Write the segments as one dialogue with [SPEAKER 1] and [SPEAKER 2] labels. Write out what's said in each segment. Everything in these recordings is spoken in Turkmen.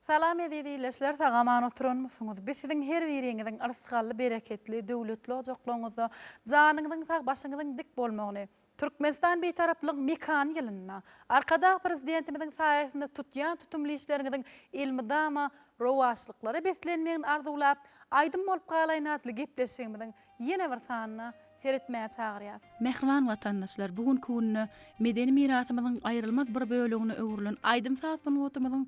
[SPEAKER 1] Salam eziz ildeşler sag aman oturanmysyňyz biz siziň her biriňiziň yrsgally bereketli döwletli ojaklaryňyzda janyňyzyň sag başyňyzyň dik bolmagyny Türkmenistan Bitaraplygyň mekany ýylynda Arkadag Prezidentimiziň saýasynda tutýan tutumly işleriňiziň elmydama rowaçlyklara beslenmegini arzuwlap Aýdym bolup galaýyn atly gepleşigimiziň ýene bir sanyna seretmäge çagyrýas. Mähriban watandaşlar, bu günki günde medeni mirasymyzyň aýrylmaz bir bölegine öwrülen aýdym-saz sungatymyzyň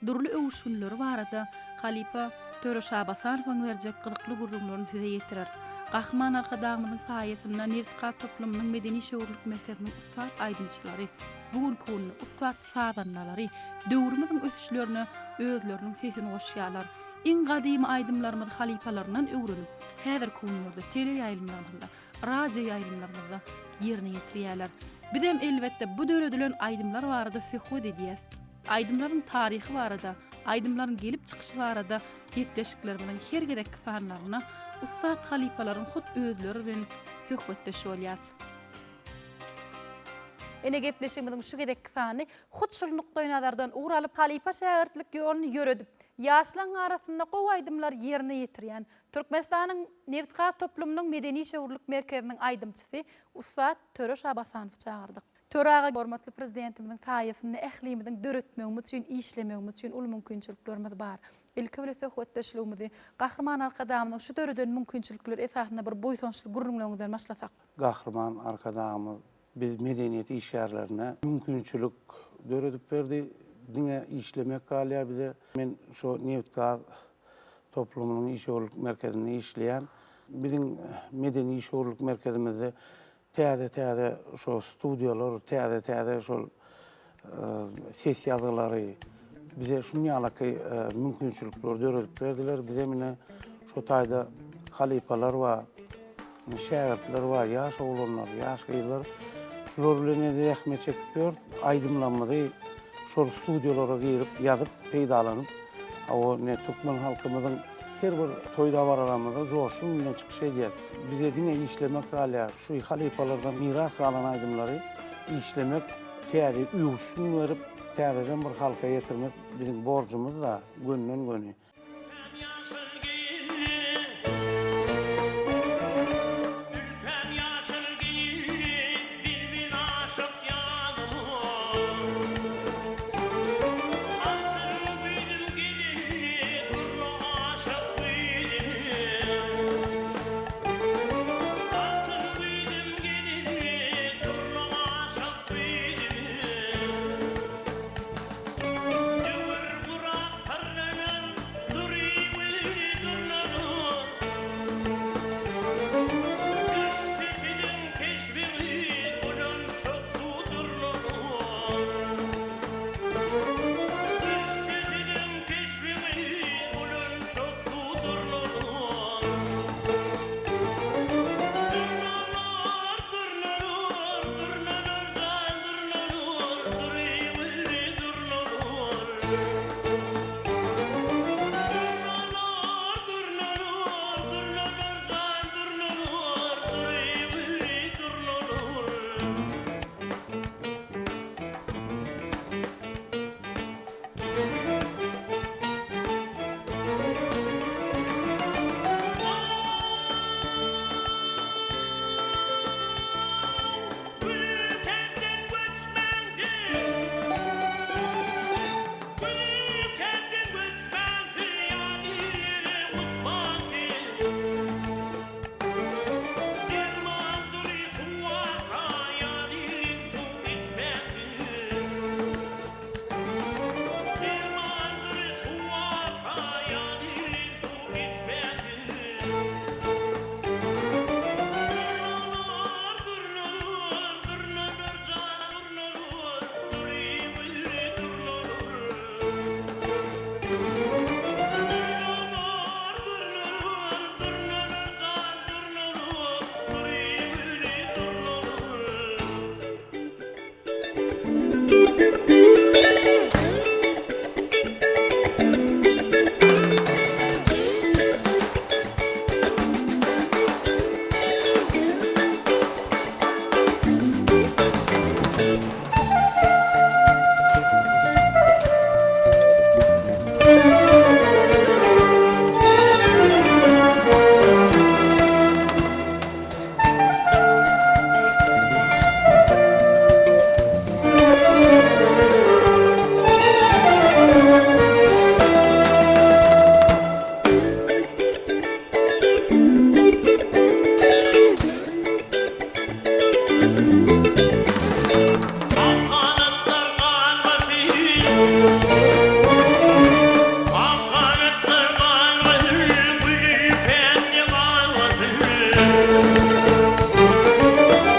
[SPEAKER 1] dürli öwüşginleri barada halypa Töre Şabasanowyň berjek gyzykly gürrüňlerini size ýetireris. Gahryman Arkadagymyzyň saýasynda nebitgaz toplumynyň medeni-işewürlik merkeziniň ussat aýdymçylary, bu günki günde ussat sazandalary döwrümiziň ösüşlerine özleriniň sesini goşýarlar. Iň gadymy aýdymlarymyzy halypalaryndan öwrenip, häzirki günlerde teleýaýlymlarymyzda, radioýaýlymlarymyzda ýerine ýetirýärler. Bizem elbetde bu döredilen aýdymlar barada söhbet edýäs. Aýdymlaryň taryhy barada, aýdymlaryň gelip çykyşy barada gepleşiklerimiziň her gezekki sanlarynda ussat halypalaryň hut özleri bilen söhbetdeş bolýas. Ine gepleşigimiziň şu gezekki sany hut şul nukdaýnazardan ugur alyp, halypa-şägirtlik ýoluny ýöredip, ýaşlaryň arasynda gowy aýdymlary ýerine ýetirýän, Türkmenistanyň nebitgaz toplumynyň medeni-işewürlik merkeziniň aýdymçysy ussat Töre Şabasanowy çagyrdyk. Töre aga hormatly Prezidentimiziň saýasynda ählimiziň döretmegimiz üçin, işlemegimiz üçin uly mümkinçiliklerimiz bar. Ilki bile söhbetdeşligimizi Gahryman Arkadagymyzyň şu döreden mümkinçilikleri esasynda bir buýsançly gürrüňleriňizden başlasak.
[SPEAKER 2] Gahryman Arkadagymyz biz medeniýet işgärlerine mümkinçilik döredip berdi. Diňe işlemek galýar bize. Men şu nebitgaz toplumynyň işewürlik merkezinde işleýän. Biziň medeni işewürlik merkezimizde täze-täze şo studiýalar, täze-täze şol ses ýazgylary bize şuň ýalaky mümkinçilikleri döredip berdiler. Bizem ine şo taýda halypalar bar, şägirtler bar, ýaş oglanlar, ýaş gyzlar. Şular bilen indi zähmet çekip ýörüs. Aýdymlarymyzy şol studiýalara girip, ýazyp, peýdalanyp, hawa, ine türkmen halkymyzyň her bir toý-dabaralarymyzda joşgun bilen çykyş edýäs. Bize diňe işlemek galýar. Şu halypalardan miras galan aýdymlary işlemek, täze öwüşgin berip, täzeden bir halka ýetirmek biziň borjumyz-da, gönden-göni.
[SPEAKER 3] Ülkäm ýaşyl geýinli Ülkäm ýaşyl geýinli Bilbil aşyk ýazyma Altyn güýzüm gelinli Durna aşyk güýzüme Altyn güýzüm gelinli Durna aşyk güýzüme Döwür gurap pyrlanar. Ak ganatlar galmasyn, gül ülkämde galmasyn.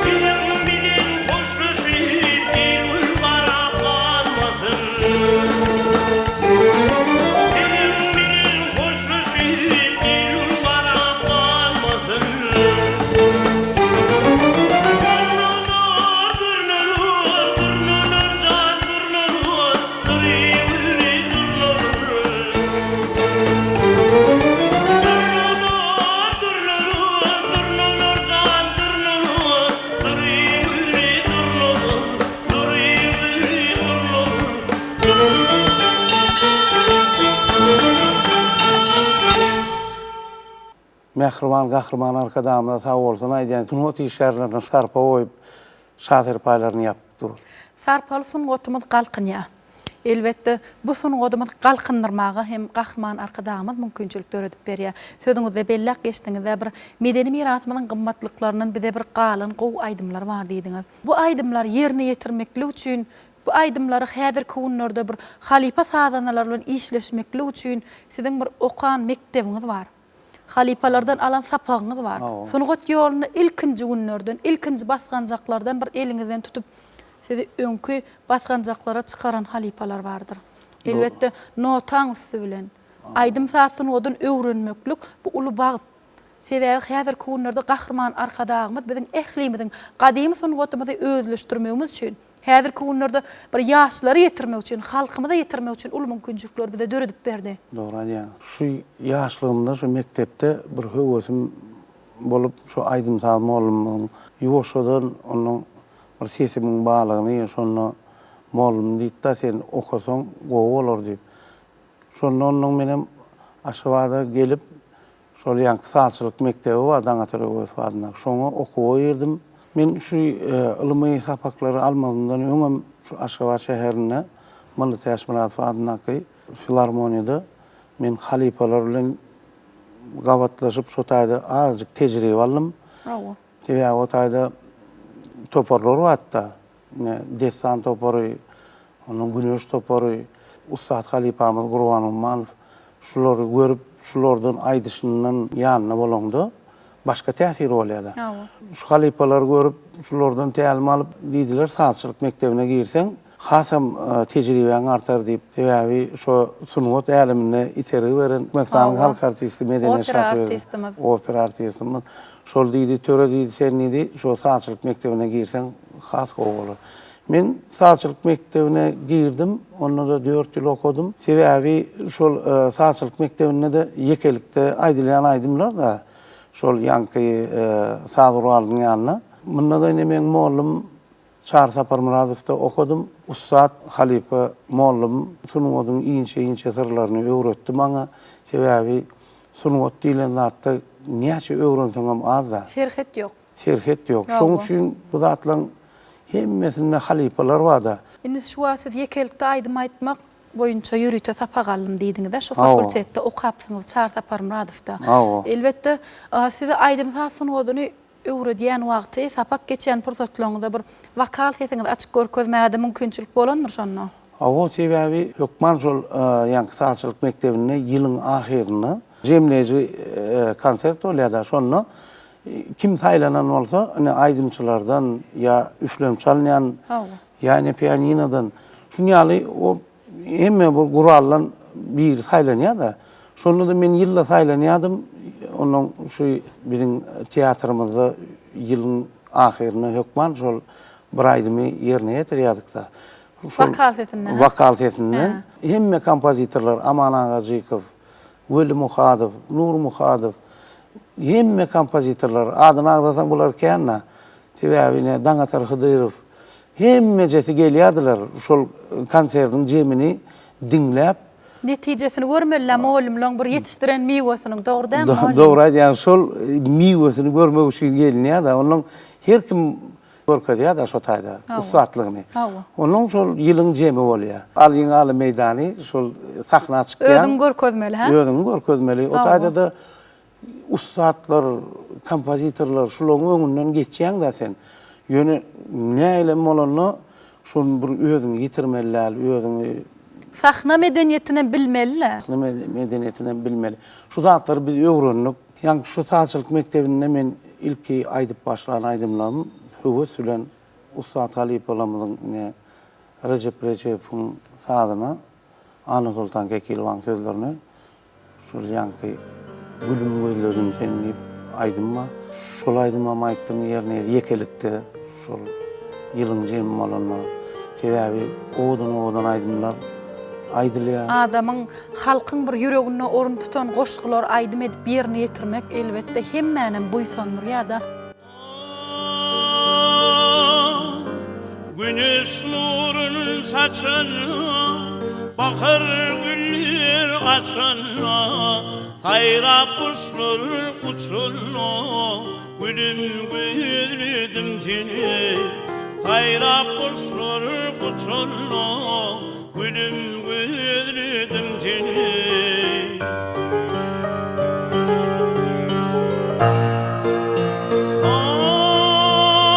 [SPEAKER 3] Biziň bilen hoşlaşyp, il-gün garap galmasyn. Biziň bilen hoşlaşyp, il-gün garap galmasyn. Durnalar, durnalar, durnalar jan durnalar, dury-dury durnalar. Durnalar, durnalar, durnalar jan durnalar, dury-dury durnalar, dury-dury durnalar.
[SPEAKER 2] Mähriban Gahryman Arkadagymyza sag bolsun aýdýan sungat işgärlerine sarpa goýup, şa serpaýlaryny ýapyp dur.
[SPEAKER 1] Sarpaly sungatymyz galkynýar. Elbetde, bu sungadymyzy galkyndyrmaga hem Gahryman Arkadagymyz mümkinçilik döredip berýär. Sözüňizde belläp geçdiňiz-dä, bir medeni mirasymyzyň gymmatlyklaryndan bize bir galan gowy aýdymlar bar diýdiňiz. Bu aýdymlary ýerine ýetirmeklik üçin, bu aýdymlary häzirki günlerde bir halypa sazandalar bilen işleşmeklik üçin siziň bir okan mekdebiňiz bar. Halypalardan alan sapagyňyz bar. Sungat ýolunda ilkinji günlerden, ilkinji basganjaklardan bir eliňizden tutup, sizi öňki basganjaklara çykaran halypalar bardyr. Elbetde, notaň üsti bilen, aýdym-saz sungatyny öwrenmeklik bu uly bagt. Sebäbi häzirki günlerde Gahryman Arkadagymyz biziň ählimiziň gadymy sungatymyzy özleşdirmegimiz üçin, Häzirki günlerde bir ýaşlara ýetirmek üçin, halkymyza ýetirmek üçin uly mümkinçilikleri bize döredip berdi.
[SPEAKER 2] Dogry aýdýaň. Şu ýaşlygymda şu mekdepde bir höwesim bolup şu aýdym-saz mollumyň ýuwaşjadan ondan bir sesimiň barlygyny şonda mollum diýdi-da sen okasaň gowy bolar diýip. Şonda ondan menem Aşgabada gelip Şol ýaňky sazçylyk mekdebi bar Daňatar Öwezow adyndaky, şoňa okuwa girdim. Men şu ylmy sapaklary almazymdan öňem şu Aşgabat şäherinde Mylly Täçmyradow adyndaky filarmoniýada men halypalar bilen gabatlaşyp şo taýda azajyk tejribe aldym.
[SPEAKER 1] Hawa.
[SPEAKER 2] Sebäbi o taýda toparlar bardy-da. Ine, Dessan topary, ondan Güneş topary, ussat halypamyz Gurban Ummanow şulary görüp, şulardan aýdyşyndan ýanynda bolaňda başga täsir bolýar-da. Şu halypalary görüp, şulardan tälim alyp, diýdiler, sazçylyk mekdebine girseň, hasam tejribäň artar diýip. Sebäbi şo sungat äleminde itergi beren Türkmenistanyň halk artisti Medeniýet Şahyrow, opera artistimiz. Şol diýdi, Töre diýdi, sen diýdi, şo sazçylyk mekdebine girseň has gowy bolar. Men sazçylyk mekdebine girdim, onda-da dört ýyl okadym. Sebäbi şol sazçylyk mekdebinde-de ýekelikde aýdylýan aýdymlar-da, şol ýaňky saz guralynyň ýanynda. Munda-da ine meň mollum Çary Saparmyradowda okadym. Ussat halypa mollum sungatyň inçe-inçe syrlaryny öwretdi maňa. Sebäbi sungat diýlen zatda näçe öwrenseňem az-da.
[SPEAKER 1] Serhet ýok.
[SPEAKER 2] Serhet ýok. Şonuň üçin bu zatlaryň hemmesinde halypalar bar-da.
[SPEAKER 1] Indi şu wagt siz ýekelikde aýdym aýtmak boýunça ýörite sapak aldym diýdiňiz-ä, şo fakultetde okapsyňyz Çary Saparmyradowda. Elbetde, size aýdym-saz sungatyny öwredýän wagty, sapak geçýän pursatlaryňyzda bir wokal sesiňizi açyk görkezmäge-de mümkinçilik bolandyr şonda?
[SPEAKER 2] Hawa, sebäbi hökman şol ýaňky sazçylyk mekdebinde ýylyň ahyrynda jemleýji konsert bolýar-da, şonda kim saýlanan bolsa, ine aýdymçylardan ýa üflenip çalynýan, ýa ine pianinodan, şuny ýaly o Hemme bu guraldan biri saýlanýar-da. Şonda-da men ýylda saýlanýardym. Ondan şu biziň teatrymyzda ýylyň ahyrynda hökman şol bir aýdymy ýerine ýetirýärdik-de.
[SPEAKER 1] Wokal sesinden.
[SPEAKER 2] Wokal sesinden. Hemme kompozitorlar Aman Agajykow, Weli Muhadow, Nury Muhadow, hemme kompozitorlar, adyny agzasaň bular kän-de. Sebäbi ine Daňatar Hydyrow hemmejesi gelýärdiler şol konsertiň jemini diňläp.
[SPEAKER 1] Netijesini görmeliler mugallymlaň bir ýetişdiren miwesiniň dogry dälmi mugallym?
[SPEAKER 2] Dogry aýdýaň şol miwesini görmek üçin gelinýärde onnoň her kim görkezýärde şo taýda ussatlygyny. Onnoň şol ýylyň jemi bolýar. Alyň aly meýdany şol sahna çykýaň.
[SPEAKER 1] Özüňi görkezmeli hä?
[SPEAKER 2] Özüňi görkezmeli. O taýda-da Ussatlar, kompozitorlar şularyň öňünden geçýäň-dä sen. Ýöne nähilem bolanda şony bir özüňi ýitirmeli däl, özüňi.
[SPEAKER 1] Sahna medeniýetinem bilmeli-le.
[SPEAKER 2] Sahna medeniýetinem bilmeli. Şu zatlary biz öwrendik. Ýaňky şu sazçylyk mekdebinde men ilki aýdyp başlan aýdymlarym höwes bilen ussat halypalarymyzyň ine Rejep Rejepowyň sazyna, Annasoltan Kekilowanyň sözlerine Şol ýaňky Gülüm gözledim seni diýip aýdym bar. Şol aýdymam aýtdym ýerine ýekelikde şol ýylyň jemi bolanda. Sebäbi owadan-owadan aýdymlar aýdylýar.
[SPEAKER 1] Adamyň, halkyň bir ýüreginde orun tutan goşgulary aýdym edip ýerine ýetirmek elbetde hemmänem buýsandyrýar-da.
[SPEAKER 3] Güneş nurun saçanda, Bahar güller açanda, Saýrap guşlar uçanda, Gülüm gözledim seni. Saýrap guşlar uçanda, Gülüm gözledim seni. Ah,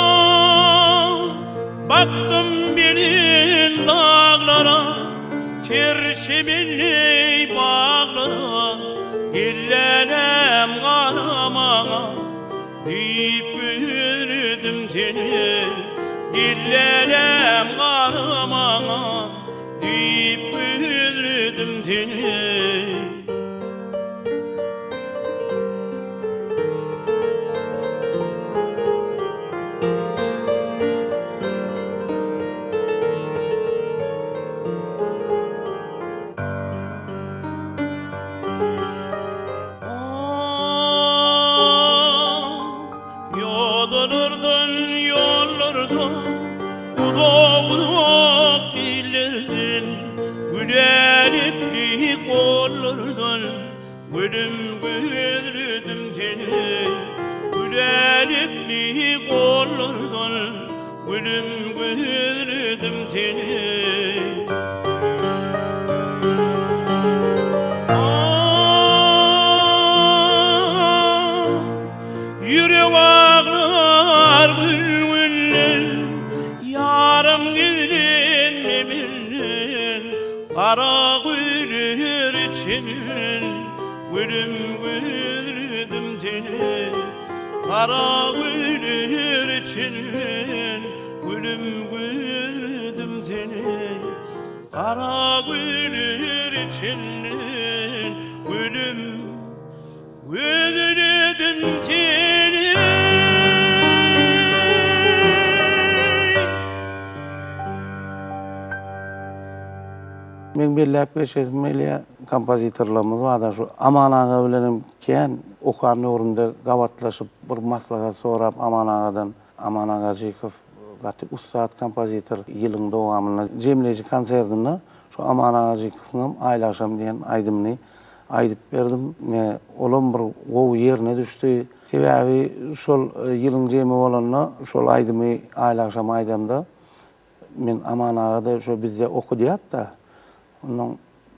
[SPEAKER 3] bakdym belent daglara, Ter çemenli baglara, Gellänem gala maňa, Diýip gözledim seni. Gellänem gala maňa, Diýip gözledim seni. Ýodalardan, ýollardan, uzak-uzak illerden, Gülälekli gollardan gülüm gözledim seni. Gülälekli gollardan gülüm gözledim seni. Ýürek aglar gün-günden, Ýarym gizlenme menden, Gara güller içinden, Gülüm gözledim seni. Gara güller içinden, Gülüm gözledim seni. Gara güller içinden, Gülüm Gözledim seni.
[SPEAKER 2] Meň belläp geçesim gelýär, kompozitorlarymyz barda şu Aman aga bilenem kän okan döwrümde gabatlaşyp bir maslahat sorap Aman agadan, Aman Agajykow gaty ussat kompozitor, ýylyň dowamynda jemleýji konsertinde şu Aman Agajykowyňam Aýly agşam diýen aýdymyny Aýdyp berdim. Ine, olam bir gowy ýerine düşdi. Sebäbi şol ýylyň jemi bolanda, şol aýdymy Aýly agşam aýdamda, men Aman aga-da şo bizde okudýardy-da. Onnoň,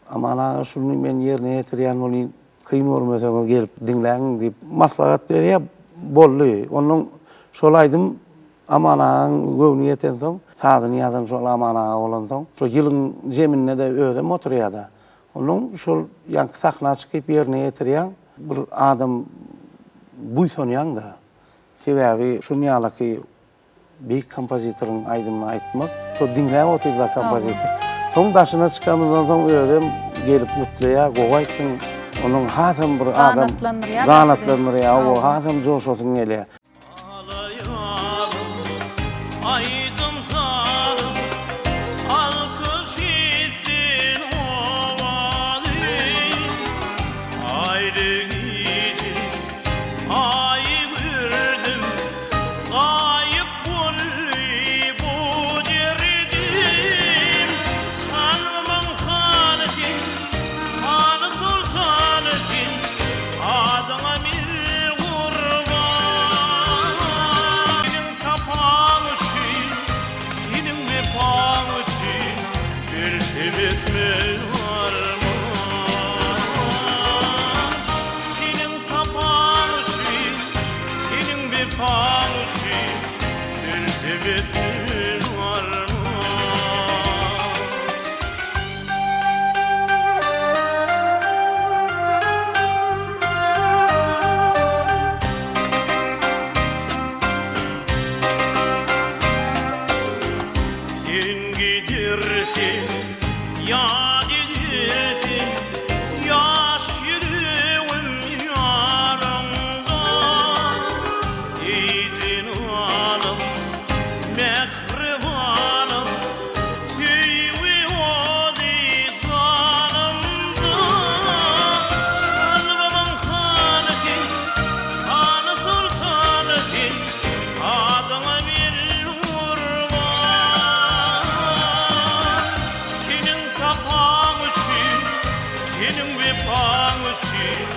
[SPEAKER 2] Aman aga şuny men ýerine ýetirýän welin, kyn görmeseňiz gelip diňläň diýip maslahat berýär. Boldy. Onnoň şol aýdym Aman agaň göwni ýetensoň, sazyny ýazan şol Aman aga bolansoň, şo ýylyň jeminde-de özem oturýar-da. Onuň şol ýaňky sahna çykyp ýerine ýetirýäň, bir adam buýsanýaň-da. Sebäbi şun ýalaky beýik kompozitoryň aýdymyny aýtmak, şo diňläp otyrda kompozitor. Soň daşyna çykanymyzdan soň özem gelip gutlaýar, gowy aýtdyň. Onuň hasam bir adam
[SPEAKER 1] Ganatlandyrýar.
[SPEAKER 2] Ganatlandyrýar, hawa, hasam joşasyň gelýär.
[SPEAKER 3] Alaýarym aýdym-sazym, Alkyş etsin owazy. Aýly gije Aýy gördüm, Gaýyp boldy bu derdim. Kalbymyň hany sen, hany soltany sen, Adyňa men gurban. Seniň sapaň üçin, seniň wepaň üçin Ölsem etmez arman. Seniň sapaň üçin, seniň wepaň üçin Ölsem etmez arman. bilsin Ýaş ýüregim ýanyňda Eý jenanym, mähribanym Söýgi ody janymda Kalbymyň hany sen, hany soltany sen Adyňa men gurban. Seniň sapaň üçin, seniň wepaň üçin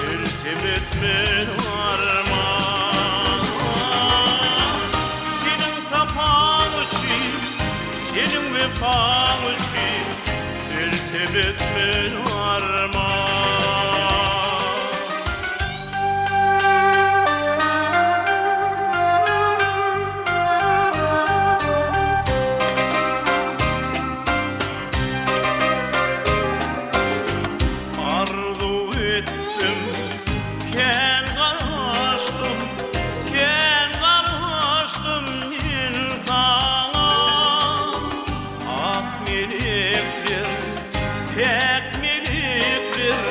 [SPEAKER 3] Ölsem etmen arman. Seniň sapaň üçin, seniň wepaň üçin Ölsem etmen arman. Arzuw etdim, kän garaşdym, kän garaşdym men saňa. Ak melekler, päk melekler,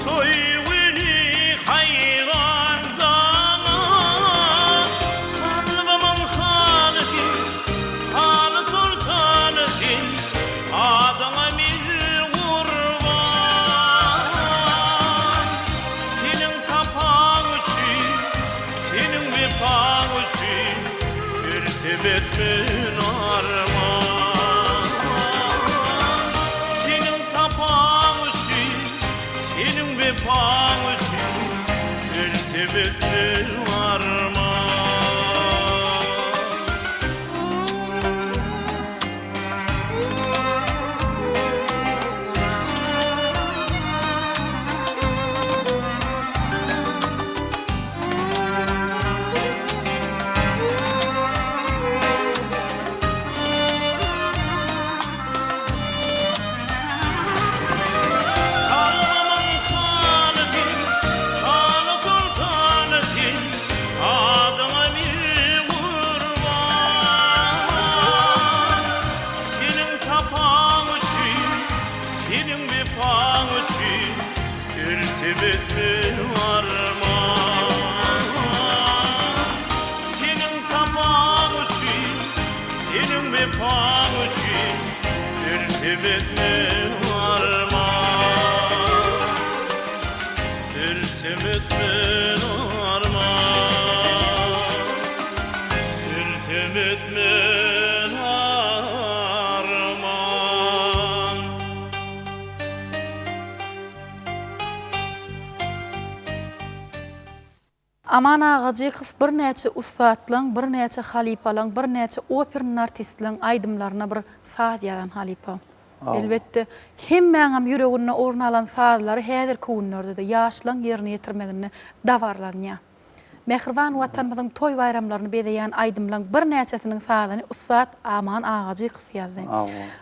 [SPEAKER 3] Toý güni haýran saňa. Kalbymyň hany sen, hany soltany sen, Adyňa men gurban. Seniň sapaň üçin, seniň wepaň üçin, Ölsem etmen arman. Seniň sapaň üçin, seniň wepaň üçin, Ölsem etmen arman. Kalbymyň hany sen, hany soltany sen, Adyňa men gurban. Seniň sapaň üçin, seniň wepaň üçin, Ölsem etmen arman. Seniň sapaň üçin, seniň wepaň üçin, Ölsem etmen arman. Ölsem etmen arman. Ölsem etmen arman.
[SPEAKER 1] Aman Agajykow birnäçe ussatlaň, birnäçe halypalaň, birnäçe opernyň artistleň aýdymlaryna bir saz ýazan halypa. Elbetde, hemmäňem ýüreginde orun alan sazlary häzirki günlerde-de ýaşlaň ýerine ýetirmeginde dabarlanýar. Mähriban Watanymyzyň toý-baýramlaryny bezeýän aýdymlaň birnäçesiniň sazyny ussat Aman Agajykow ýazdy.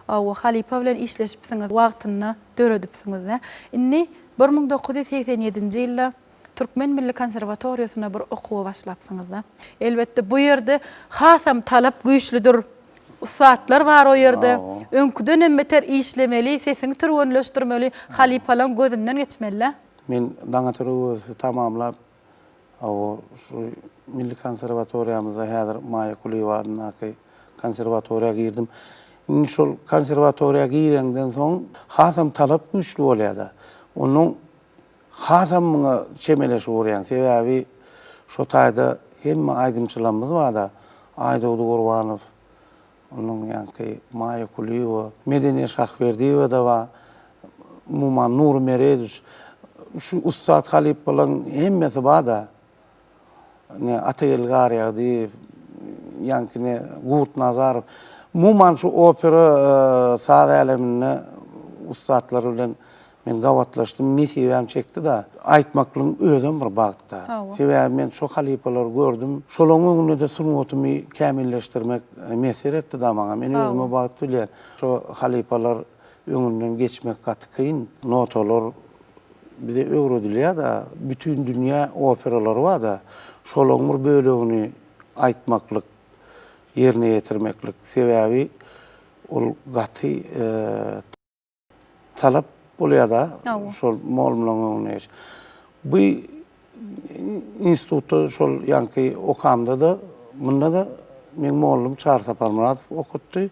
[SPEAKER 1] Hawa, halypa bilen işleşipsiňiz, wagtynda döredipsiňiz-dä. Indi 1987-nji ýylda Türkmen milli konserwatoriýasynda bir okuwa başlapsyňyz-da. Elbetde, bu ýerde hasam talap güýçlüdir. Ussatlar bar o ýerde. Öňküdenem beter işlemeli, sesiňi türgenleşdirmeli, halypalaň gözünden geçmeli-dä.
[SPEAKER 2] Men Daňatar Öwezowy tamamlap, hawa, şu milli konserwatoriýamyzda häzir Maýa Kulyýewa adyndaky konserwatoriýa girdim. Indi şol konserwatoriýa gireňden soň hasam talap güýçli bolýar-da. Onnoň Hasam muňa çemeleşip urýan. Sebäbi şo taýda hemme aýdymçylarymyz bar-da, Aýdogdy Gurbanow, onuň ýaňky Maýa Kulyýewa, Medeniýet Şahberdiýewa-da bar, umuman Nury Meredowiç. Şu ussat halypalaryň hemmesi bar-da. Ne Atageldi Garýagdyýew, ýaňky ne Gurt Nazarow. Umuman şu opera saz äleminde ussatlar bilen men gabatlaşdym, nesibäm çekdi-da. Aýtmaklygyň özem bir bagt-da. Sebäbi men şo halypalary gördüm. Şolaryň öňünde-de sungatymy kämilleşdirmek miýesser etdi-da maňa. Men özüme bagt bilýän. Şo halypalar öňünden geçmek gaty kyn. Notalar bize öwredilýär-de, bütin dünýä operalary bar-da, şolaryň bir bölegini aýtmaklyk, ýerine ýetirmeklik. Sebäbi ol gaty. talap bolýar-da, şol mugallymlaryň öňünde geç. Bu institutda şol ýaňky okamda-da, munda-da meň mugallym Çary Saparmyradow okatdy.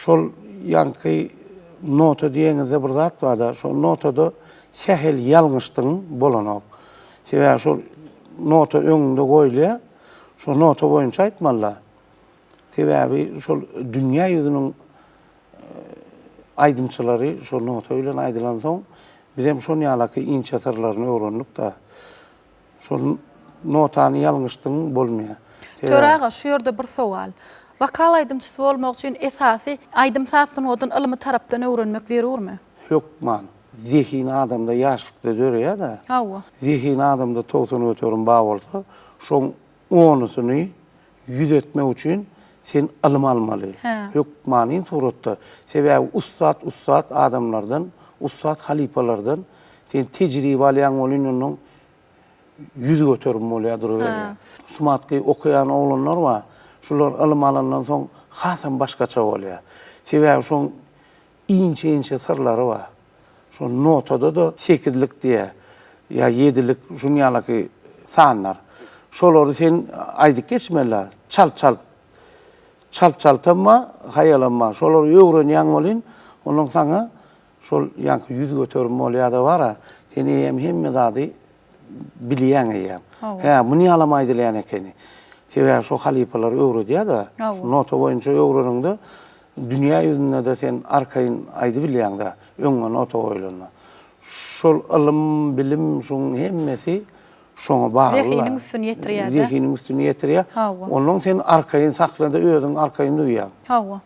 [SPEAKER 2] Şol ýaňky nota diýeňizde bir zat bar-da, şol notada sähel ýalňyşdygyň bolanok. Sebäbi şol nota öňüňde goýulýar, şo nota boýunça aýtmaly-da. Sebäbi şol dünýä ýüzüniň aýdymçylary şol nota bilen aýdylansoň, bizem şon ýalaky inçe syrlaryny öwrendik-de. Şol notany ýalňyşdygyň bolmaýar.
[SPEAKER 1] Töre aga, şu ýerde bir sowal. Wokal aýdymçysy bolmak üçin esasy aýdym-saz sungatyny ylmy tarapdan öwrenmek zerurmy?
[SPEAKER 2] Hökman. Zehin adamda ýaşlykda döreýär-de.
[SPEAKER 1] Hawa.
[SPEAKER 2] Zehin adamda 90% bar bolsa, şoň onusyny ýüz etmek üçin sen ylym almaly. Hökmany suratda. Sebäbi ussat ussat adamlardan, ussat halypalardan sen tejribe alýaň welin ondan 100% bolýar duruberýär. Şumatky okaýan oglanlar bar. Şular ylym alandan soň hasam başgaça bolýar. Sebäbi şoň Inçe-inçe syrlary bar. Şo notada-da sekizlik diýýär, ýa ýedilik, şuny ýalaky sanlar. Şolary sen aýdyp geçmeli-ä, çalt-çalt. Çalt-çaltam bar, haýalam bar. Şolary öwrenýäň welin, onnoň saňa şol ýaňky 100% bolýar-da bar-a, sen eýýäm hemme zady bilýäň eýýäm. Hä, muny ýalam aýdylýan ekeni. Sebäbi şo halypalar öwredýär-de, nota boýunça öwreniňde dünýä ýüzünde-de sen arkaýyn aýdybilýäň-de, öňüňe nota goýlanda. Şol ylym, bilim şuň hemmesi şoňa bagly.
[SPEAKER 1] Zehiniň üstüni ýetirýär-de.
[SPEAKER 2] Zehiniň üstüni ýetirýär.
[SPEAKER 1] Hawa.
[SPEAKER 2] Onnoň sen arkaýyn sahnada özüňi arkaýyn duýýaň.
[SPEAKER 1] Hawa.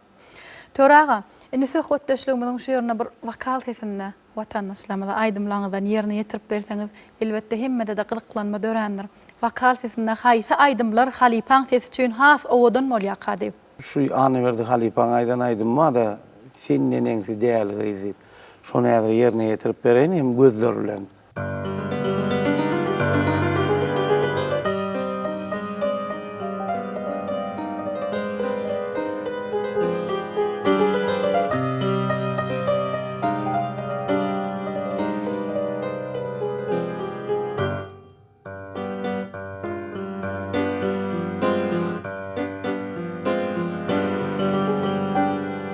[SPEAKER 1] Töre aga, indi söhbetdeşligimiziň şu ýerinde bir wokal sesinde Watandaşlarymyza aýdymlaryňyzdan ýerine ýetirip berseňiz, elbetde hemmede-de gyzyklanma dörändir. Wokal sesinde haýsy aýdymlar halypaň sesi üçin has owadan bolýarka diýip.
[SPEAKER 2] Şu Annaberdi halypaň aýdan aýdymy barda Sen neneňsi däli gyz diýip. Şony häzir ýerine ýetirip bereýin hem gözler bilen.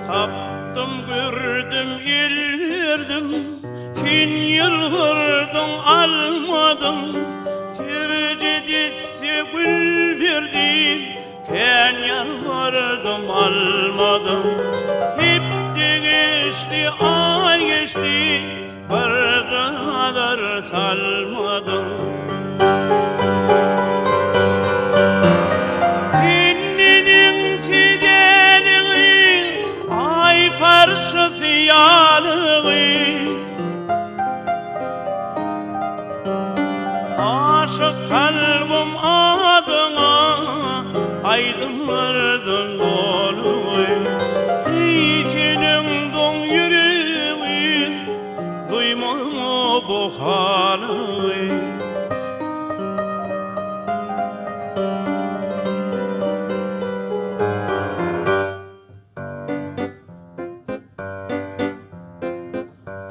[SPEAKER 3] Tapdym gördüm el berdim Sen ýylgyrdyň almadyň Terje desse gül berdim Kän ýalbardym almadyň Hepde geçdi aý geçdi Birje nazar salmadyň. Sen neneňsi däligi Aý parçasy ýalygy. Aşyk kalbym adyňa aýdymlardan doly. Heý seniň doň ýüregiň duýmazmy bu halyňy.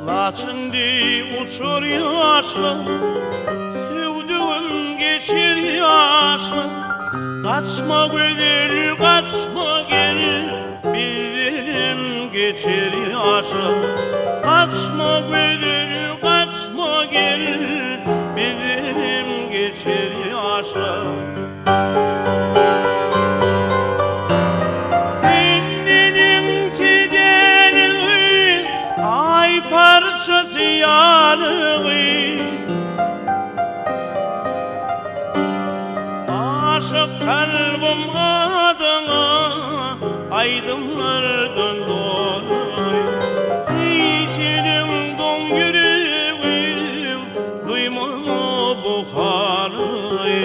[SPEAKER 3] Laçyn deý uçar ýaşlar, Söwdügim geçer ýaşlar. Gaçma gözel, gaçma gel, Bizdenem geçer ýaşlar. Gaçma gözel, gaçma gel, Bizdenem geçer ýaşlar. Sen neneňsi däligi, Aý parçasy ýalygy. Aşyk kalbym adyňa aýdymlardan doly. Heý, seniň doň ýüregiň duýmazmy bu halyňy.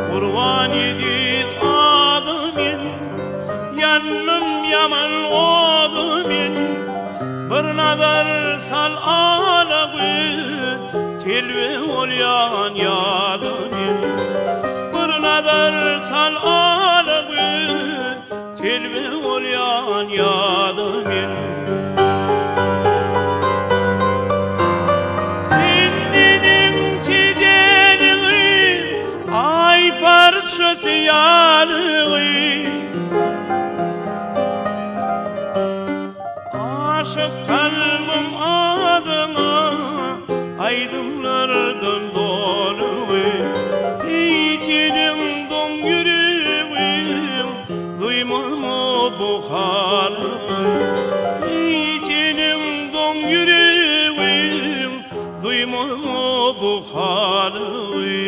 [SPEAKER 3] Gurban eziz ady men, Ýandym ýaman ody men, Bir nazar sal ala gül. Telbe bolýan ýada men Bir nazar sal ala göz Telbe bolýan ýada men Sen meniň sedeniňi Aý parçasy ýalygy Aşyk kalbym adyňa aýdymlardan dolygy Hiç iliň doň ýüregin duýmazmy bu halyňy Hiç iliň doň ýüregin duýmazmy bu halyňy.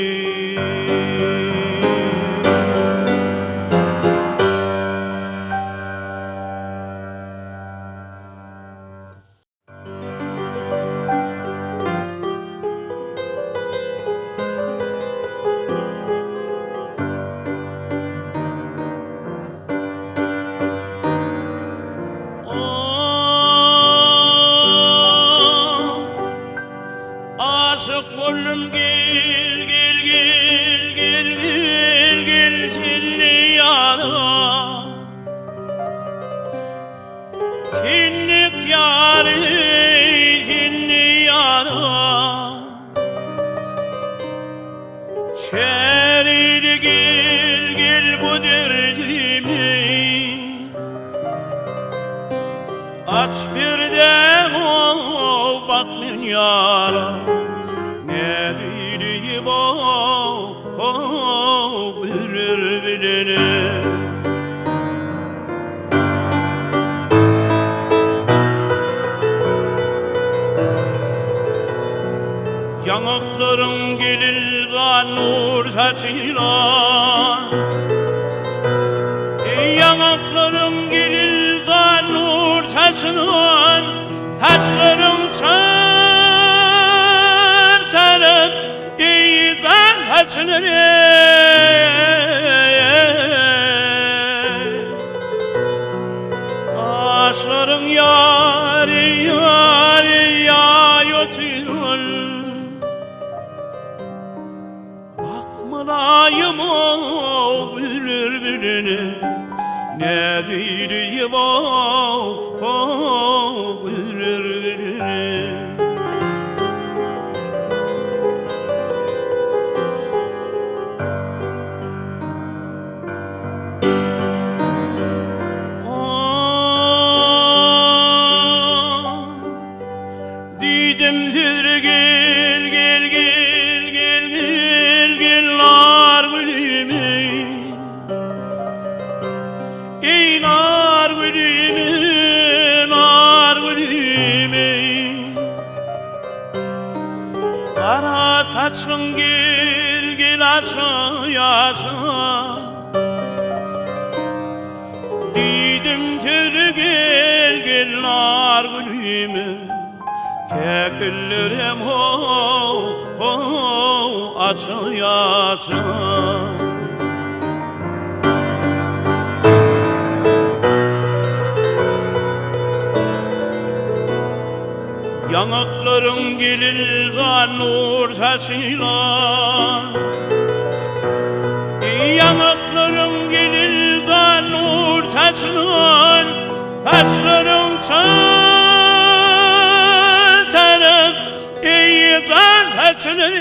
[SPEAKER 3] Aşyk boldum gel gel gel gel gel gel senli ýara. Senlik ýary, senli ýara. Çäreli gel, gel bu derdimi. Aç perdäňi bak men ýara. Näziliyim o, bilir bilene. Ýaňaklaryň gelilgan nur saçylan Eý ýaňaklaryň gelilgan nur saçylan Saçlaryň çar tarap eý gan saçylan eý. Gaşlaryň ýary ýary ýaý otyran Bak mylaýym ow bilir bilene Näzirýew ow bilir bilene. Diýdim hüzre gel gel gel gel gel gel nar gülüm Ey nar gülüm nar gülüm Gara saçlyň gel gel açaý açaý Diýdim sözi gel gel nar gülüm Käkillerem how how açaý açaý. Ýaňaklaryň geliljan nur saçylan Ýaňaklaryň geliljan nur saçylan Saçlaryň çar tarap eý jan saçylan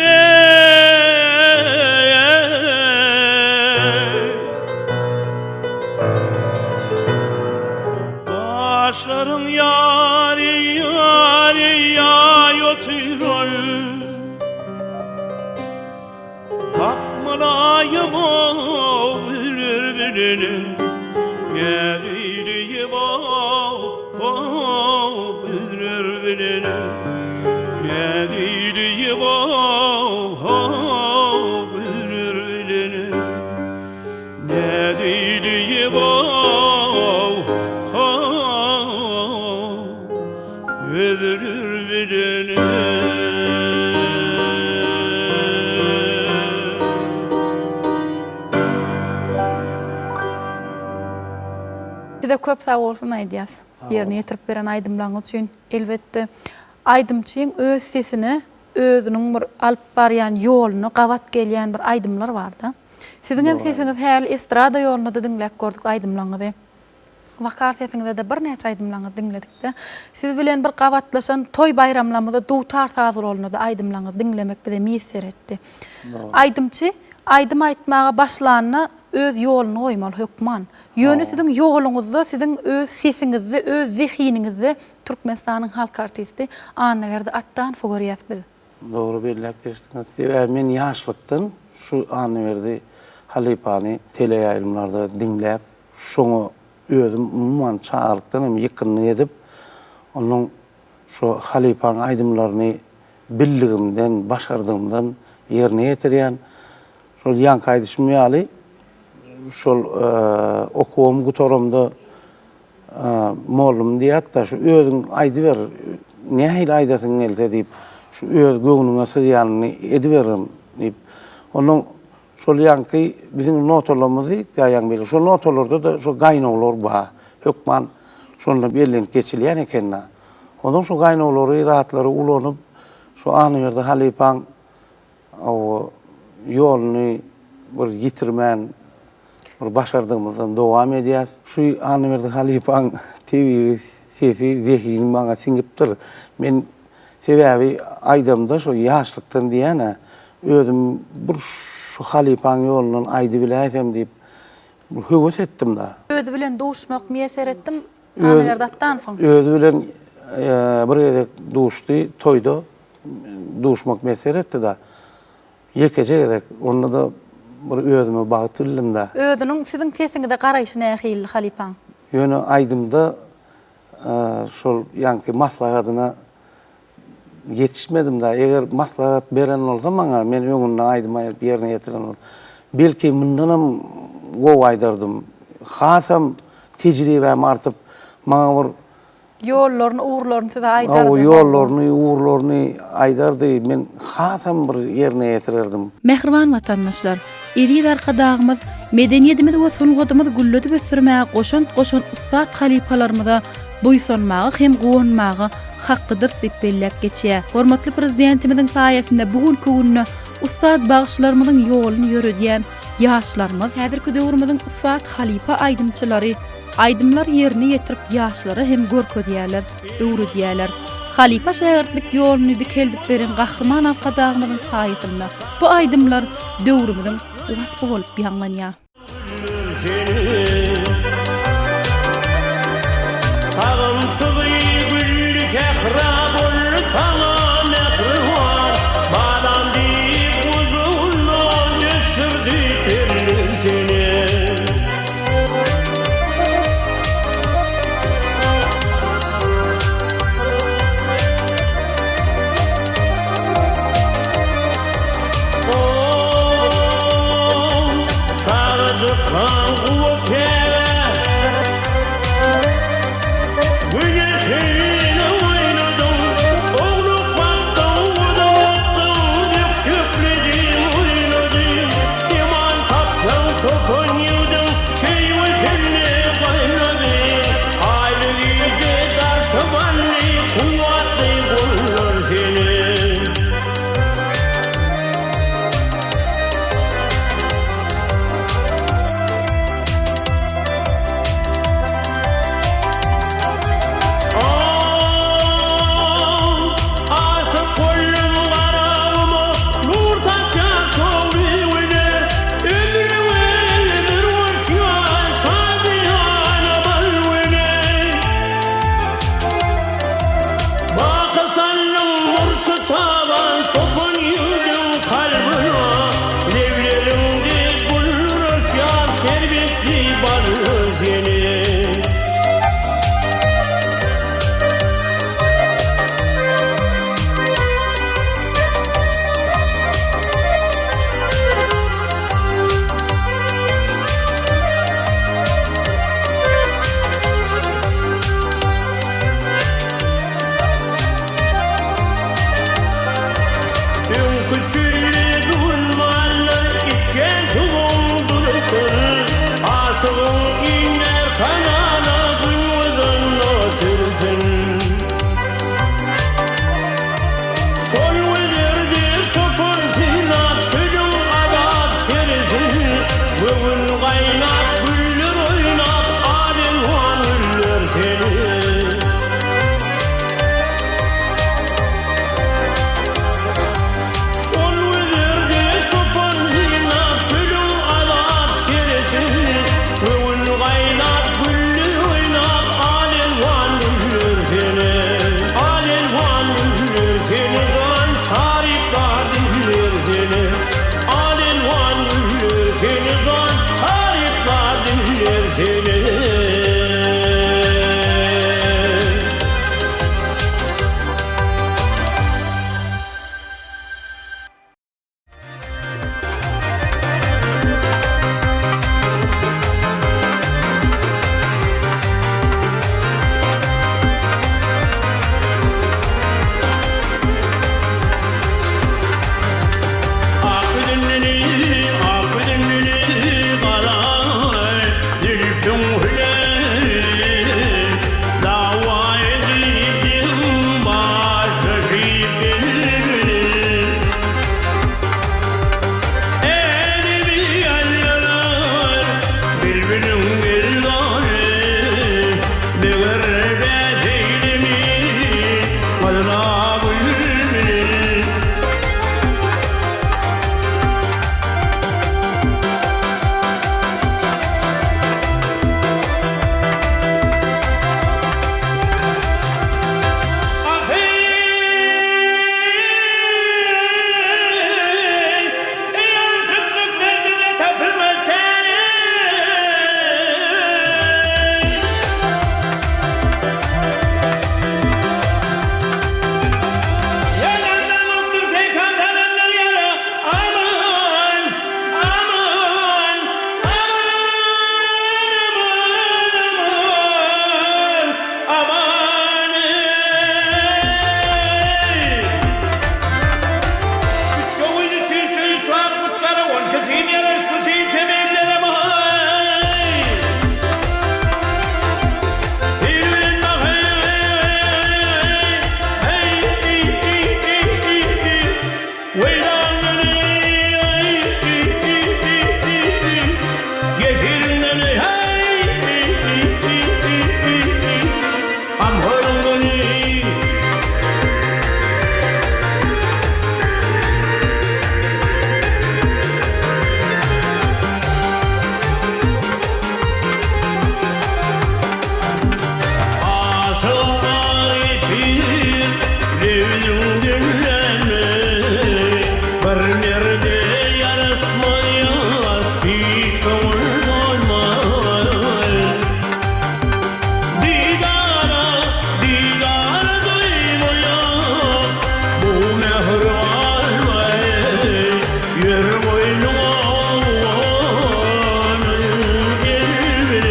[SPEAKER 3] Gaşlaryň ýary ýary ýaý otyran Bak mylaýym-ow bilir bilene Näzeýleýim-ow ow bilir bilene Näzeýleýim-ow ow bilir bilene Nädeýleýip ow, how, Gözler bilene.
[SPEAKER 1] Size köp sag bolsun aýdýas. Ýerine ýetirip beren aýdymlaryňyz üçin. Elbetde, aýdymçyň öz sesine. özüniň bir alyp barýan ýoluna gabat gelýän bir aýdymlar barda. Siziň hem sesiňiz häli estrada ýolunda-da diňläp gördük aýdymlaryňyzy. Wokal sesiňizde-de birnäçe aýdymlaryňyzy diňledikde. Siz bilen bir gabatlaşan toý baýramlarymyzda dutar saz guralynda-da aýdymlaryňyzy diňlemek bize miýesser etdi. Aýdymçy aýdym aýtmaga başlanda öz ýoluny goýmaly hökman. Ýöne siziň ýoluňyzda, siziň öz sesiňizde, öz zehiniňizde Türkmenistanyň halk artisti Annaberdi Atdanowy görýäs biz.
[SPEAKER 2] Dogry belläp geçdiňiz. Sebäbi men ýaşlykdan şu Annaberdi halypany teleýaýlymlarda diňläp, şoňa özüm umuman çagalykdan hem ýykgynlyk edip, onuň şu halypaň aýdymlaryny bildigimden, başardygymdan ýerine ýetirýän. Şol ýaňky aýdyşym ýaly, şol okuwym gutaramda Mollum diýýärdi-de, şu özüň aýdyber, nähili aýdasyň gelse diýip, şu öz göwnüňe sygýanyny ediberin diýip. Onnoň şol ýaňky biziň notalarymyz diýýär ýaňy biri, şol notalarda-da şo gaýnawlar bar, hökman şonda bellenip geçilýän eken-dä. Onsoň şo gaýnawlary, zatlary ulanyp, şo Annaberdi halypaň Hawa, ýoluny bir ýitirmän, bir başardygymyzdan dowam edýäs. Şu Annaberdi halypaň tebigy sesi, zehini maňa siňipdir. Men sebäbi aýdamda şo ýaşlykdan diýýän-ä, özüm bir şu halypaň ýolundan aýdybiläýsem diýip, bir höwes etdim-dä.
[SPEAKER 1] Özi bilen duşmak miýesser etdim Annaberdi Atdanowyň.
[SPEAKER 2] Özi bilen bir gezek duşdy toýda. Duşmak miýesser etdi-da. Ýekeje gezek. Onda-da bir özüme bagt bildim-dä.
[SPEAKER 1] Özüniň siziň sesiňize garaýşy nähilidi halypaň?
[SPEAKER 2] Ýöne aýdymda şol ýaňky maslahatyna ýetişmedim-dä. Eger maslahat beren bolsa maňa, men öňünde aýdym aýdyp ýerine ýetiren bolsam, belki mundanam gowy aýdardym. Hasam tejribäm artyp, maňa bir
[SPEAKER 1] Ýollaryny, ugurlaryny size aýdardy.
[SPEAKER 2] Hawa, ýollaryny, ugurlaryny aýdardy. Men hasam bir ýerine ýetirerdim.
[SPEAKER 1] Mähriban watandaşlar! Eziz Arkadagymyz medeniýetimizi we sungatymyzy gülledip ösdürmäge goşant goşan ussat halypalarymyza buýsanmaga hem guwanmaga haklydyrys diýip belläp geçýär. Hormatly Prezidentimiziň saýasynda bu günki günde ussat bagşylarymyzyň ýoluny ýöredýän ýaşlarymyz, häzirki döwrümiziň ussat halypa aýdymçylary Aýdymlar ýerine ýetirip ýaşlara hem görkezýärler, öwredýärler. Halypa şägirtlik ýoluny dikeldip beren Gahryman Arkadagymyzyň saýasynda bu aýdymlar döwrümiziň waspy bolup ýaňlanýar.
[SPEAKER 3] Sagymçygy gülli sähra boldy saňa mähriban, Balam diýip gujagynda ösdürdi çelli seni. Kemal tapsaň çopan ýigdiň Söýgi sende gaýnady Aýly gije dartyp aldy Kuwwatly gollar seni. seni Al-elwan güller seni jan talyplar diller seni. Ak bilinlini, ak bilinlini gara zülpüň hüler. Dawa edip başa şipil. Elimi ýaýralar bilbiliň geldany, Meger bäseýlimi gyzyla gülbil. Ahy! Eýer sütlük menzile tapylmaz çäre. Ýalandan bolupdyr peýkam salanlar ýara. Aman! Aman! Aman! Aman! Aman! Eý! Hey! Aşyga ýetir, lebiň diňleme, Bir merde ýaraşmaýar, hiç köňül doýmaz. Didara, didara doýmaýar, Bu mähir galmaý, ýer goýnuňa elbir.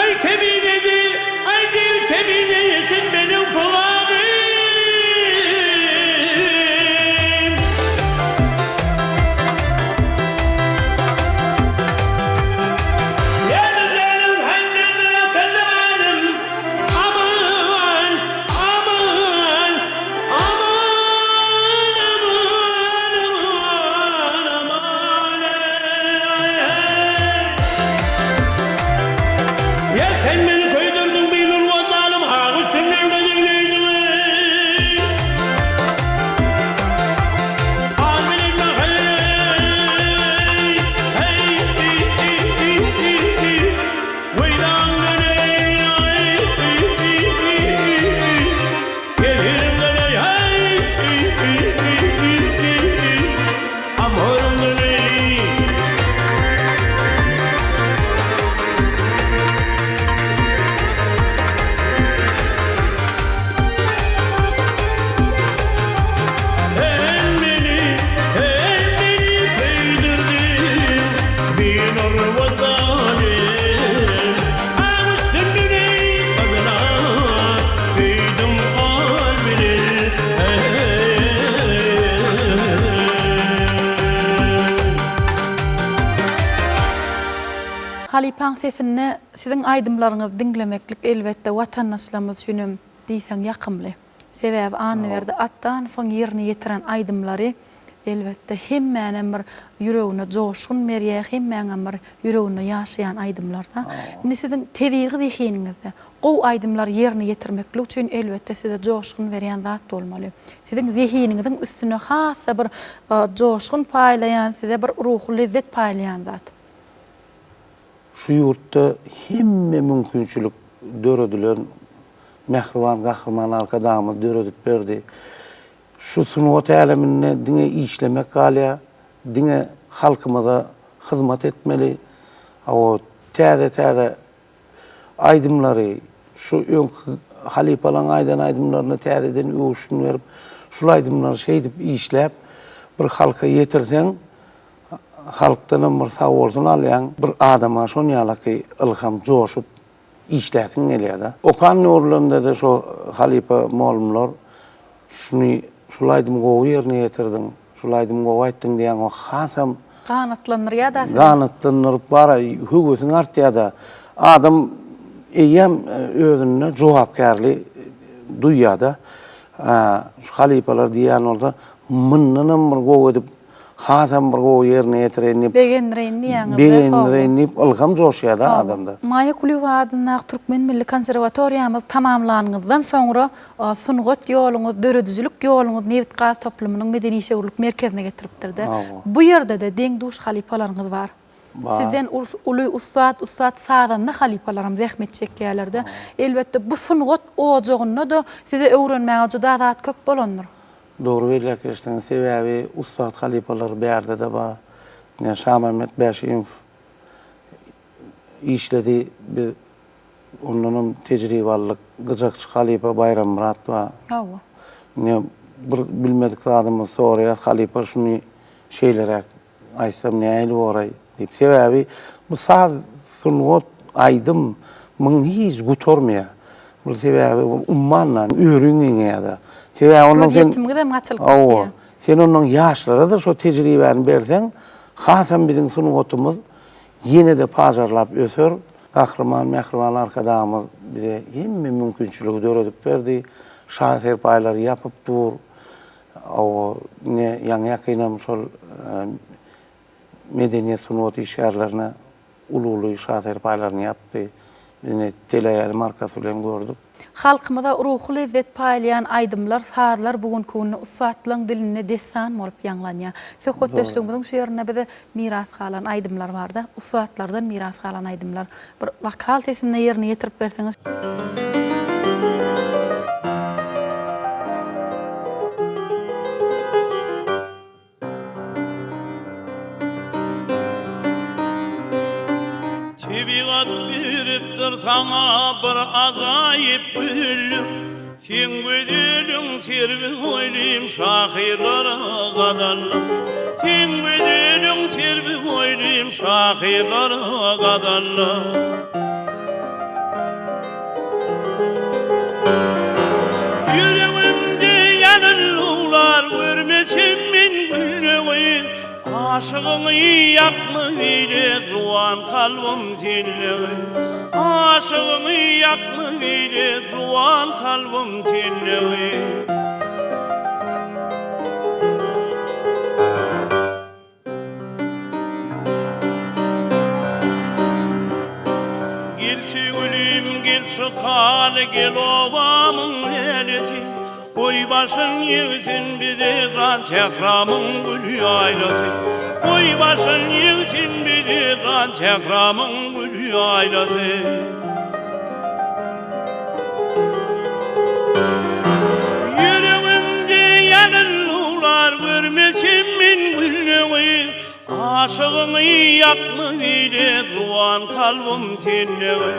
[SPEAKER 3] Ay keminedir, ay dir kemine yesin benim kulağım. Yerim hem Aman, aman, aman, aman, aman, ey. Ya sen beni koydurdun bir nurvandanım, ha üstümden gözümleydin ey. Al benim hey, hey, hey, hey, hey, hey. Veylan hey, hey, hey, hey, hey. Gelirim hey, hey, hey, hey, hey, hey, hey. Amorım hey. Sen beni, sen beni sevdirdin Bir nur vatanım Ağustun beni adına Duydum kalbini
[SPEAKER 1] Halypaň sesinde siziň aýdymlaryňyzy diňlemeklik elbetde watandaşlarymyz üçinem diýseň ýakymly. Sebäbi Annaberdi Atdanowyň ýerine ýetiren aýdymlary. Elbetde, hemmänem bir ýüregine joşgun berýär, hemmäňem bir ýüreginde ýaşaýan aýdymlar-da. Indi siziň tebigy zehiniňizde gowy aýdymlary ýerine ýetirmeklik üçin elbetde size joşgun berýän zat bolmaly. Siziň zehiniňiziň üstüne has-da bir joşgun paýlaýan, size bir ruhy lezzet paýlaýan zat.
[SPEAKER 2] Şu ýurtda hemme mümkinçilik döredilen, mähriban Gahryman Arkadagymyz döredip berdi. Şu sungat äleminde diňe işlemek galýar, diňe halkymyza hyzmat etmeli. Hawa, täze-täze aýdymlary, şu öňki halypalaryň aýdan aýdymlaryna täzeden öwüşgin berip, şul aýdymlary şeýdip işläp, bir halka ýetirseň, halkdanam bir sagbolsun alýaň. Bir adama şon ýalaky ylham joşup işläsiň gelýär-de. Okan döwürlerimde-de şo halypa mugallymlar şuny, şul aýdymy gowy ýerine ýetirdiň, şul aýdymy gowy aýtdyň diýýän wagt hasam
[SPEAKER 1] Ganatlandyrýar-da seni.
[SPEAKER 2] Ganatlandyryp bar-a, höwesiň artýar-da. Adam eýýäm özünde jogapkärli duýýar-da. Şu halypalar diýýän bolsa, mundanam bir gowy edip Hasam bir gowy ýerine ýetireýin diýip.
[SPEAKER 1] Begendireýin diýýäňiz-dä.
[SPEAKER 2] Begendireýin diýip ylham joşýar-da adamda.
[SPEAKER 1] Maýa Kulyýewa adyndaky Türkmen milli konserwatoriýamyzy tamamlanyňyzdan soňra sungat ýoluňyz, döredijilik ýoluňyz nebit-gaz toplumynyň medeni-işewürlik merkezine getiripdir-de. Bu ýerde-de deň-duş halypalaryňyz bar.
[SPEAKER 2] Bar.
[SPEAKER 1] Sizden uly ussat, ussat sazanda halypalaram zähmet çekýärler-de. Elbetde, bu sungat ojagynda-da size öwrenmäge juda zat köp bolandyr.
[SPEAKER 2] Dogry belläp geçdiňiz. Sebäbi ussat halypalar bärde-de bar. Ine, Şamämmet Bäşimow işledi. Biz ondanam tejribe aldyk. Gyjakçy halypa Baýrammyrat bar.
[SPEAKER 1] Hawa.
[SPEAKER 2] Ine, bir bilmedik zadymyzy soraýas, halypa şuny şeýleräk Aýtsam nähili boraý diýip. Sebäbi bu saz, sungat, aýdym muň hiç gutarmaýar. Bul sebäbi bul ummandan örüň giňeýär-de. Sebäbi ondan sen
[SPEAKER 1] Gözýetimiňizem açylyp gidýär.
[SPEAKER 2] Hawa. Sen ondan ýaşlara-da şo tejribäni berseň, hasam biziň sungatymyz ýene-de pajarlap öser. Gahryman Mähriban Arkadagymyz bize hemme mümkinçiligi döredip berdi. Şa serpaýlary ýapyp dur. Hawa, ine, ýaňy-ýakynam şol medeniýet, sungat işgärlerine uly-uly şa serpaýlaryny ýapdy. Ine, teleýaýlym arkasy bilen gördük.
[SPEAKER 1] Halkymyza ruhy lezzet paýlaýan aýdymlar, sazlar bu günki günde ussatlaryň dilinde dessan bolup ýaňlanýar. Söhbetdeşligimiziň şu ýerinde bize miras galan aýdymlar bar-da, ussatlardan miras galan aýdymlar. Bir wokal sesinde ýerine ýetirip berseňiz.
[SPEAKER 3] Tebigat beripdir saňa bir ajaýyp gözellik, Seň gözeliň serwi boýlym şahyrlara gazallyk. Seň gözeliň serwi boýlym şahyrlara gazallyk. Ýüregimde ýalyn uwlar görmesem men gülle gyz. Aşygyňy ýakma beýle juwan kalbym sende Aşygyňy ýakma beýle juwan kalbym sende Gel söýgülim gel çykaly gel obamyň lälesi Goý başyn ýegsin bize jan sähramyň güli aýlasy Goý başyn ýegsin bize jan sähramyň güli aýlasy Ýüregimde ýalyn uwlar görmesem men güllegi Aşygyňy ýakma beýle juwan kalbym sendegi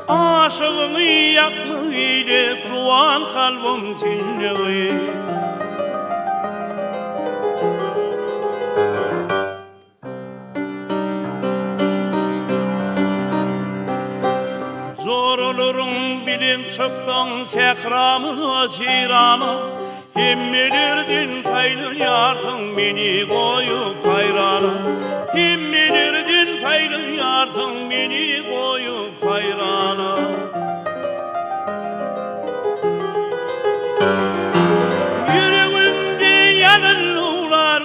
[SPEAKER 3] Aşygyňy ýakma beýle juwan kalbym sendegi. Joralaryň bilen çyksaň sähramyza seýrana, Hemmelerden saýlanýarsyň meni goýup haýrana. Hemmelerden saýlanýarsyň meni goýup haýrana. Ýüregimde ýalyn uwlar.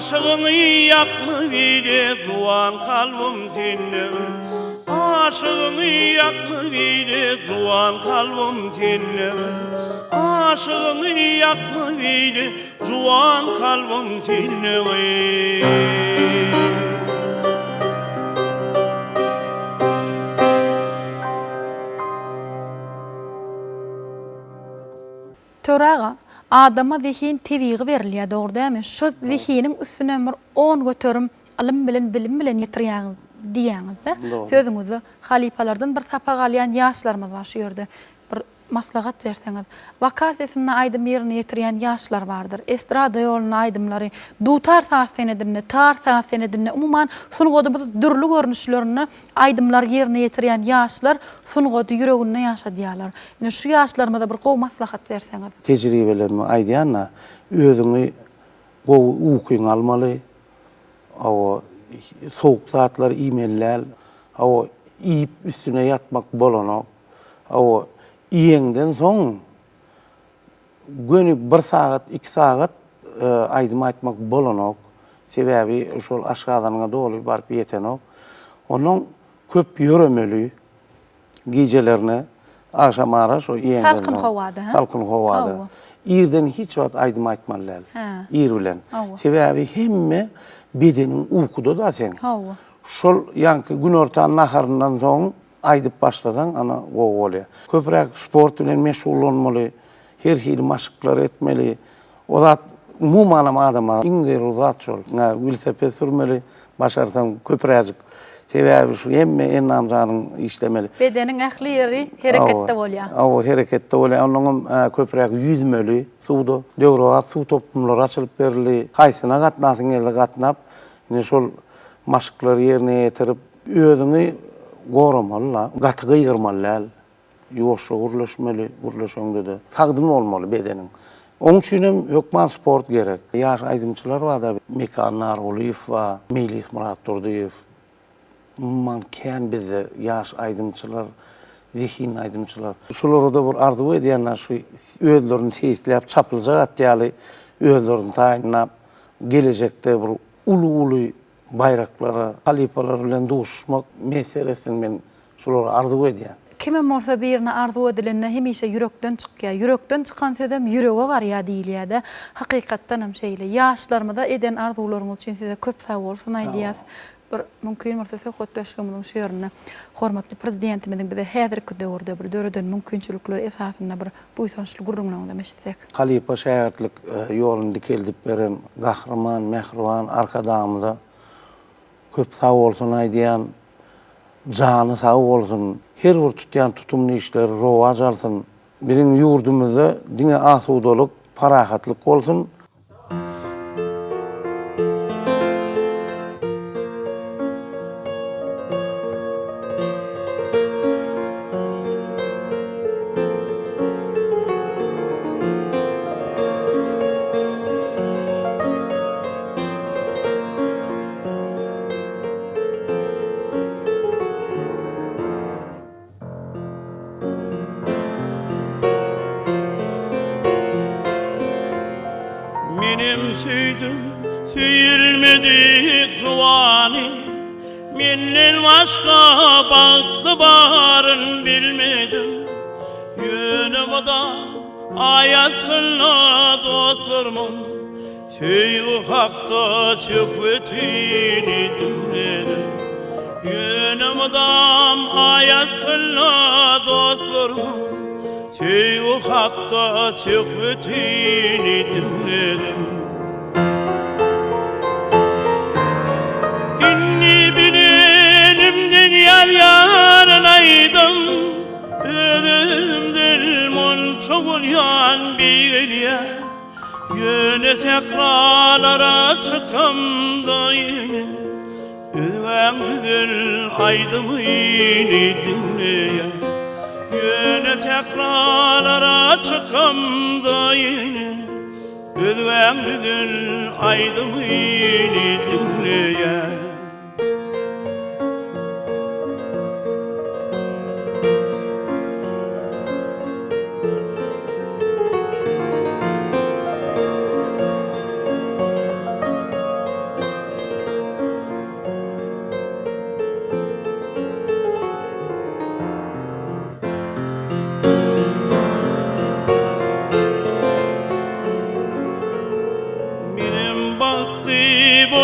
[SPEAKER 3] Aşygyňy ýakma beýle juwan kalbym sende Aşygyňy ýakma beýle juwan kalbym sende Aşygyňy ýakma beýle juwan kalbym sende
[SPEAKER 1] Töre aga, adama zehin tebigy berilýär dogry dälmi? Şo zehiniň üstünem bir 10% ylym bilen bilim bilen ýetirýäňiz diýýäňizde sözüňizde halypalardan bir sapak alýan ýaşlarymyz bar şu ýerde bir maslahat berseňiz. Wokal sesinde aýdym ýerine ýetirýän ýaşlar bardyr. Estrada ýolunda aýdymlary, dutar saz senedinde, tar saz senedinde umuman sungadymyz dürli görnüşlerinde Aýdymlary ýerine ýetirýän ýaşlar sungaty ýüreginde ýaşadýarlar. Ine şu ýaşlarymyza bir gowy maslahat berseňiz.
[SPEAKER 2] Tejribelerimi aýdýan-da, özüňi gowy ukyňy almaly, hawa, sowuk zatlary iýmeli däl, hawa, iýip üstüne ýatmak bolanok, hawa, iýeňden soň Göni bir sagat, iki sagat aýdym aýtmak bolanok. Sebäbi şol aşgazanyňa doly baryp ýetenok. Onnoň köp ýöremeli gijelerine, agşamara şo iýeňden soň.
[SPEAKER 1] Salkyn howada, hä?
[SPEAKER 2] Salkyn howada. Irden hiç wagt aýdym aýtmaly däl. Ir bilen. Sebäbi hemme bedeniň ukuda-da seň. Şol ýaňky günortan naharyndan soň Aýdyp başlasaň ana gowy bolýar. Köpräk sport bilen meşgullanmaly, her hili maşklar etmeli. O zat umumanam adama iň zerur zat şol. Welosiped sürmeli, başarsaň köpräjik. Sebäbi şu hemme endam-janyň işlemeli.
[SPEAKER 1] Bedeniň ähli ýeri hereketde bolýar.
[SPEAKER 2] Hawa, hereketde bolýar. Onnoňam köpräk ýüzmeli suwda. Döwrebap suw toplumlary açylyp berildi. Haýsyna gatnasyň gelse gatnap, indi şol maşklary ýerine ýetirip, Özüňi goramaly-la, gaty gygyrmaly däl, ýuwaşja gürleşmeli, gürleşeňde-de sagdyn bolmaly bedeniň. Oň üçinem hökman sport gerek. Ýaş aýdymçylar bar-da, Mekan Nargulyýew bar, Meýlis Myratdurdyýew. Umuman kän bizde ýaş aýdymçylar, zehinli aýdymçylar. Şulara-da bir arzuw edýän-de, şu özlerini seýisläp, çapyljak at ýaly özlerini taýynlap, gelejekde bir uly-uly baýraklara, halypalar bilen duşuşmak miýesser etsin men şulary arzuw edýän.
[SPEAKER 1] Kimem bolsa birine arzuw edilende hemişe ýürekden çykýar. Ýürekden çykan sözem ýürege barýar diýilýär-de. Hakykatdanam şeýle. Ýaşlarymyza eden arzuwlaryňyz üçin size köp sagbolsun aýdýas. Bir mümkin bolsa söhbetdeşligimiziň şu ýerinde hormatly Prezidentimiziň bize häzirki döwürde bir döreden mümkinçilikleri esasynda bir buýsançly gürrüňleriňizem eşitsek.
[SPEAKER 2] Halypa-şägirtlik ýoluny dikeldip beren Gahryman, mähriban Arkadagymyza köp sag bolsun aýdýan. Jany sag bolsun. Her bir tutýan tutumly işleri rowaç alsyn. Biziň ýurdumyzda diňe asudalyk, parahatlyk bolsun.
[SPEAKER 3] Menem söýdüm söýülmedik juwany Menden başga bagtly baryn bilmedim Ýöne mydam aý astynda dostlarmyň Söýgi hakda söhbetini diňledim. Ýöne mydam aý astynda dostlarymyň Söýgi hakda söhbetini diňledim. Indi bilenimden ýazýaryn aýdym, Öz-özümden monça bolýan beýgelýär. Ýöne sähralara çykamda ýene Özgäň güzel aýdymyny diňleýän. Ýöne sähralara çykamda ýene Özgäň güzel aýdymyny diňleýän.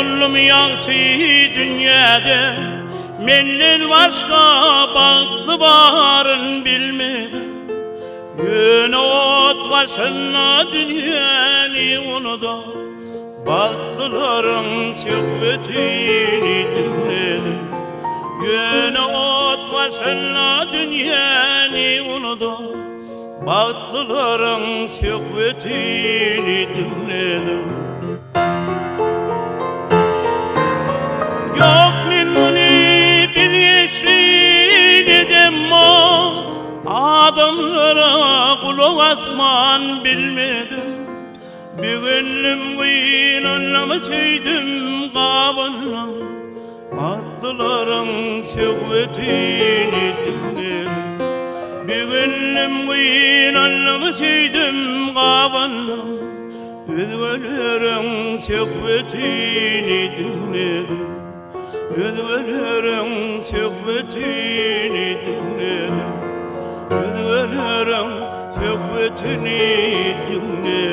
[SPEAKER 3] boldum ýagty dünýäde, Menden başga bagtly baryn bilmedim. Ýöne ot başynda dünýäni unuda, Bagtlylaryň söhbetini diňledim. Ýöne ot başynda dünýäni unuda, Bagtlylaryň söhbetini diňledim. Ýok men muny bilgeşli edemok, Adamlara gulak asman bilmedim. Begendim gynandym söýdüm gabandym, Atlylaryň söhbetini diňledim. Begendim gynandym söýdüm gabandym, Özgeleriň söhbetini diňledim. Özgeleriň söhbetini diňledim. Özgeleriň söhbetini diňledim.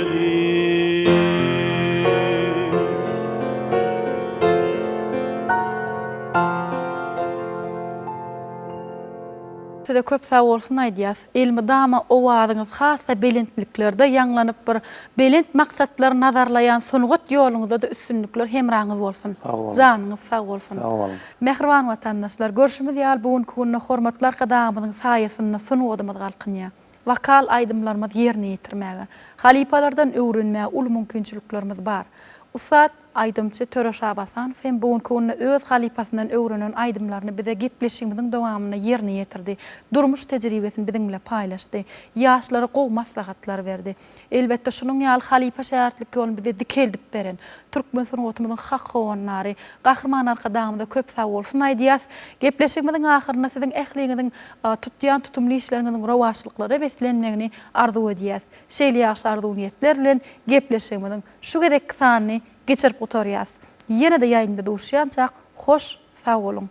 [SPEAKER 1] Size köp sag bolsun aýdýas. Elmydama owazyňyz has-da belentliklerde ýaňlanyp bir belent maksatlary nazarlaýan sungat ýoluňyzda-da üstünlikler hemraňyz bolsun.
[SPEAKER 2] Sag boluň.
[SPEAKER 1] Janyňyz sag bolsun.
[SPEAKER 2] Sag boluň.
[SPEAKER 1] Mähriban watandaşlar, görşümiz ýaly bu günki günde hormatly Arkadagymyzyň saýasynda sungatymyz galkynýar. Wokal aýdymlarymyzy ýerine ýetirmäge, halypalardan öwrenmäge uly mümkinçiliklerimiz bar. Ussat Aýdymçy Töre Şabasanow hem bu günki günde öz halypasyndan öwrenen aýdymlaryny bize gepleşigimiziň dowamynda ýerine ýetirdi. Durmuş tejribesini biziň bile paýlaşdy. Ýaşlara gowy maslahatlar berdi. Elbetde, şunuň ýaly halypa-şägirtlik ýoluny bize dikeldip beren, türkmen sungatymyzyň hak howandary Gahryman Arkadagymyza köp sagbolsun aýdýas. Gepleşigimiziň ahyrynda siziň ähliňiziň tutýan tutumly işleriňiziň rowaçlyklara beslenmegini arzuw edýäs. Şeýle ýagşy arzuw-niýetler bilen gepleşigimiziň Şu gezekki sanyny geçirip gutarýas. Ýene-de ýaýynda duşýançak hoş sag boluň.